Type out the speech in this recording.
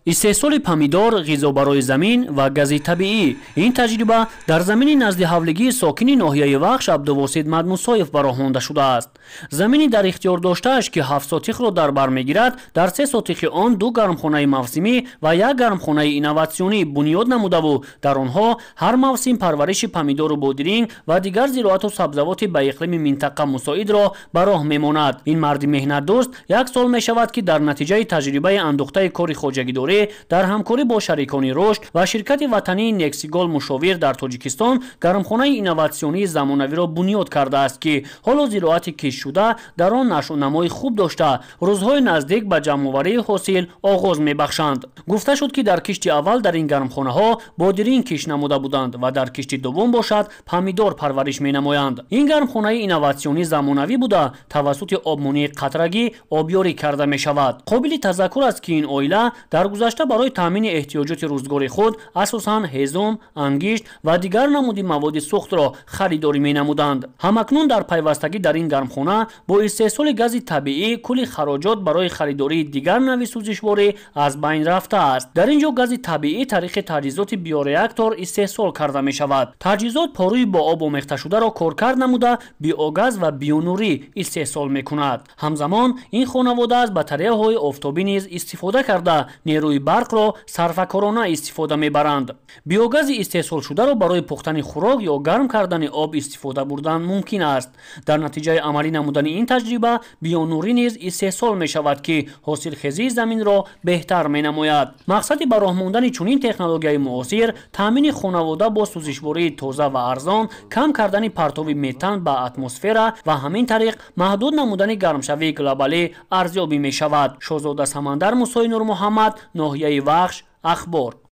Истеҳсоли помидор, ғизо барои замин ва гази табиӣ. Ин таҷриба дар замини назди ҳавлигии сокини ноҳияи Вахш Абдувосит Мадмусоев ба роҳ монда шудааст. Замини дар ихтиёр доштааш, ки 7 сотихро дар бар мегирад, дар 3 сотихи он 2 гармхонаи мавсимӣ ва 1 гармхонаи инноватсионӣ бунёд намудаву дар онҳо ҳар мавсим парвариши помидору бодиринг ва дигар зироату сабзавоти ба иқлими минтақа мусоидро ба роҳ мемонад. Ин марди меҳнатдӯст як сол мешавад, ки дар натиҷаи таҷрибаи андӯхтаи кори хоҷагидорӣ дар ҳамкорӣ бо шарикони рушд ва ширкати ватании Нексигол мушовир дар Тоҷикистон гармхонаи инноватсионии замонавиро бунёд кардааст, ки ҳоло зироати киштшуда дар он нашъунамои хуб дошта, рӯзҳои наздик ба ҷамъоварии ҳосил оғоз мебахшанд. Гуфта шуд, ки дар кишти аввал дар ин гармхонаҳо бодиринг кишт намуда буданд ва дар кишти дуввум бошад помидор парвариш менамоянд. Ин гармхонаи инноватсионӣ замонавӣ буда, тавассути обмонии қатрагӣ обёрӣ карда мешавад. Қобили тазаккур аст, ки ин оила дар гузашта барои таъмини эҳтиёҷоти рӯзгори худ асосан ҳезум, ангишт ва дигар намуди маводи сӯхтро харидорӣ менамуданд. Ҳамакнун дар пайвастагӣ дар ин гармхона бо истеҳсоли гази табиӣ кулли хароҷот барои харидории дигар нави сӯзишворӣ аз байн рафтааст. Дар ин ҷо гази табиӣ тариқи таҷҳизоти биореактор истеҳсол карда мешавад. Таҷҳизот порӯи бо об омехташударо коркард намуда, биогаз ва бионурӣ истеҳсол мекунад. Ҳамзамон ин хонавода аз батареяҳои офтобӣ низ истифода карда, нерӯи барқро сарфакорона истифода мебаранд. Биогази истеҳсолшударо барои пухтани хӯрок ё гарм кардани об истифода бурдан мумкин аст. Дар натиҷаи амалӣ намудани ин таҷриба бионурӣ низ истеҳсол мешавад, ки ҳосилхезии заминро беҳтар менамояд. Мақсади ба роҳ мондани чунин технологияи муосир таъмини хонавода бо сӯзишвории тоза ва арзон, кам кардани партови метан ба атмосфера ва ҳамин тариқ маҳдуд намудани гармшавии глобалӣ арзёбӣ мешавад. Шоҳзода Самандар, Мусои Нурмуҳаммад, ноҳияи Вахш, Ахбор.